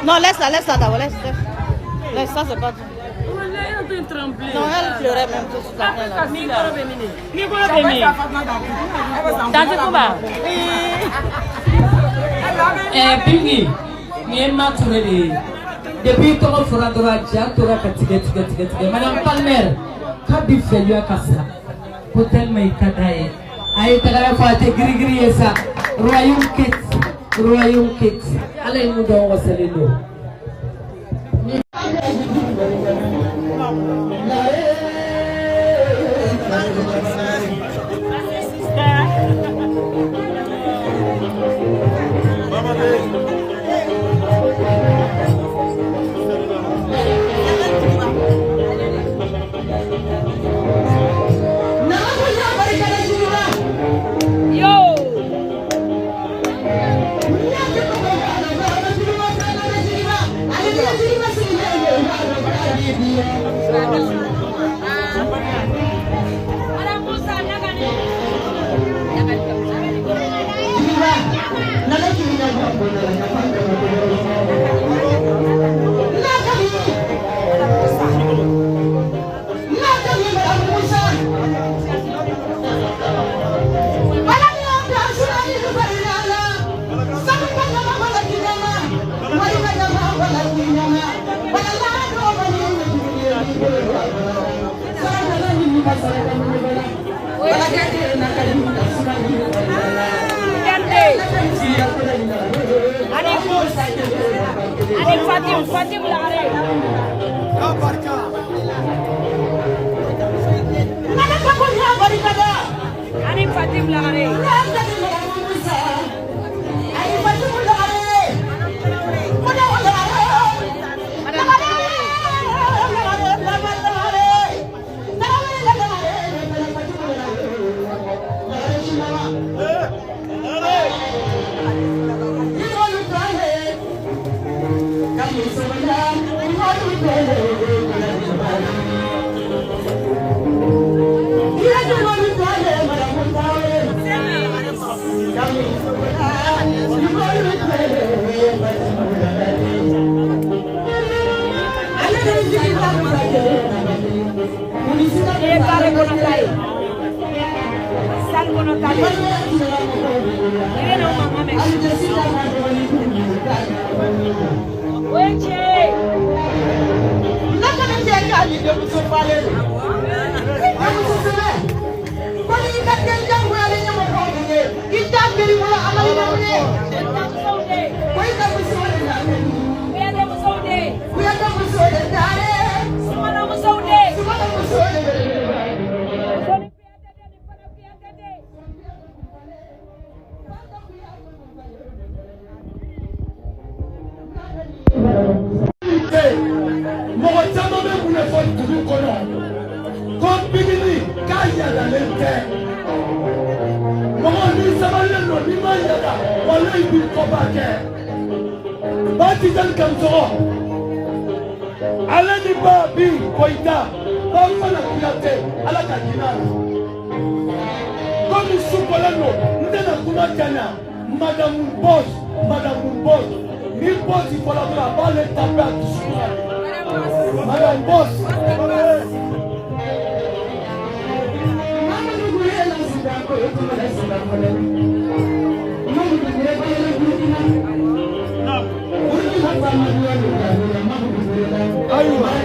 Non, laisse-la, laisse-la d'abord, laisse, laisse. Laisse, ça c'est pas tout. Non, elle pleurait même tout de suite après. Bingi, ni ma Touré de depuis tɔgɔ fɔra dɔrɔn a ja tora ka tigɛ tigɛ tigɛ tigɛ. Madame Palmer k'a bi fɛluya ka sa ko tellement i ka d'a ye, a ye tagara fɔ a tɛ girigiri ye sa. Royaume Kate, Royaume Kate, Ala ye mun dɔn wasalen don. Mɔgɔ caman bɛ mun de fɔ dugu kɔnɔ ko bigini k'a yadalen tɛ mɔgɔ n'i sabalilen don n'i ma yada walayi b'i kɔba kɛ ba Tijani Kamisɔkɔ ale ni ba bi Koyita ba Fana Kuyate ala ka hinɛ a la komi su kolen don n tɛna kuma janya Madame Boss Madame Boss ni Boss fɔla dɔrɔn a b'ale tape a dusukun na. Madame Boss. Ayiwa.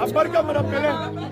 Abarca, Madame Pelé.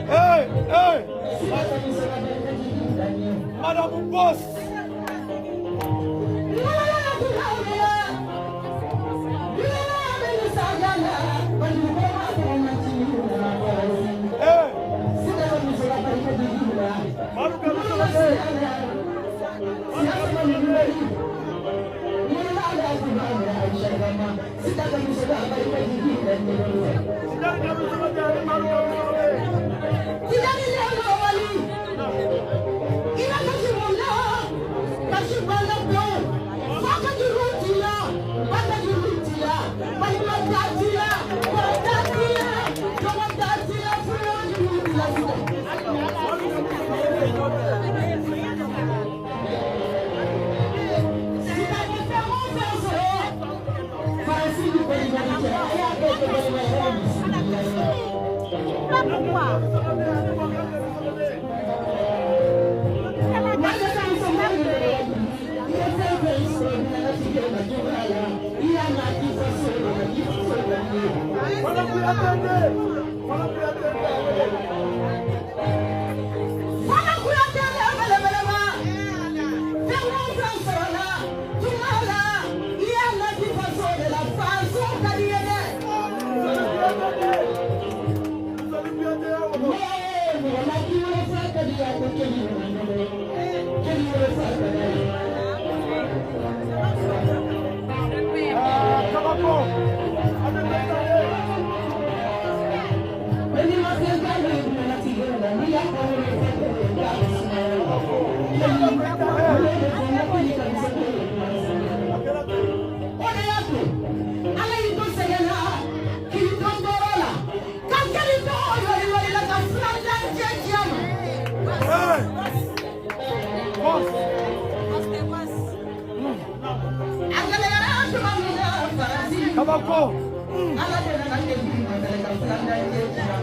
Hey, hey! Madame Boss! Hey! Ala y'i to sɛgɛn na k'i to tɔɔrɔ la. Kabako.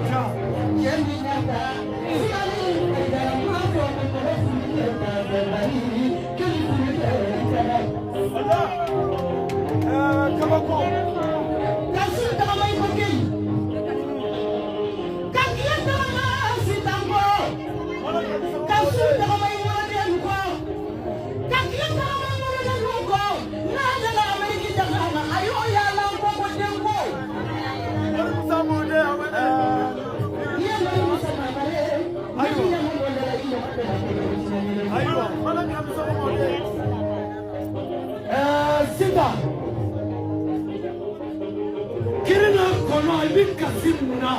Ja. Wala. Kabako. Ayiwa. Sisan kiri n'a kɔnɔ, i bɛ kasi mun na?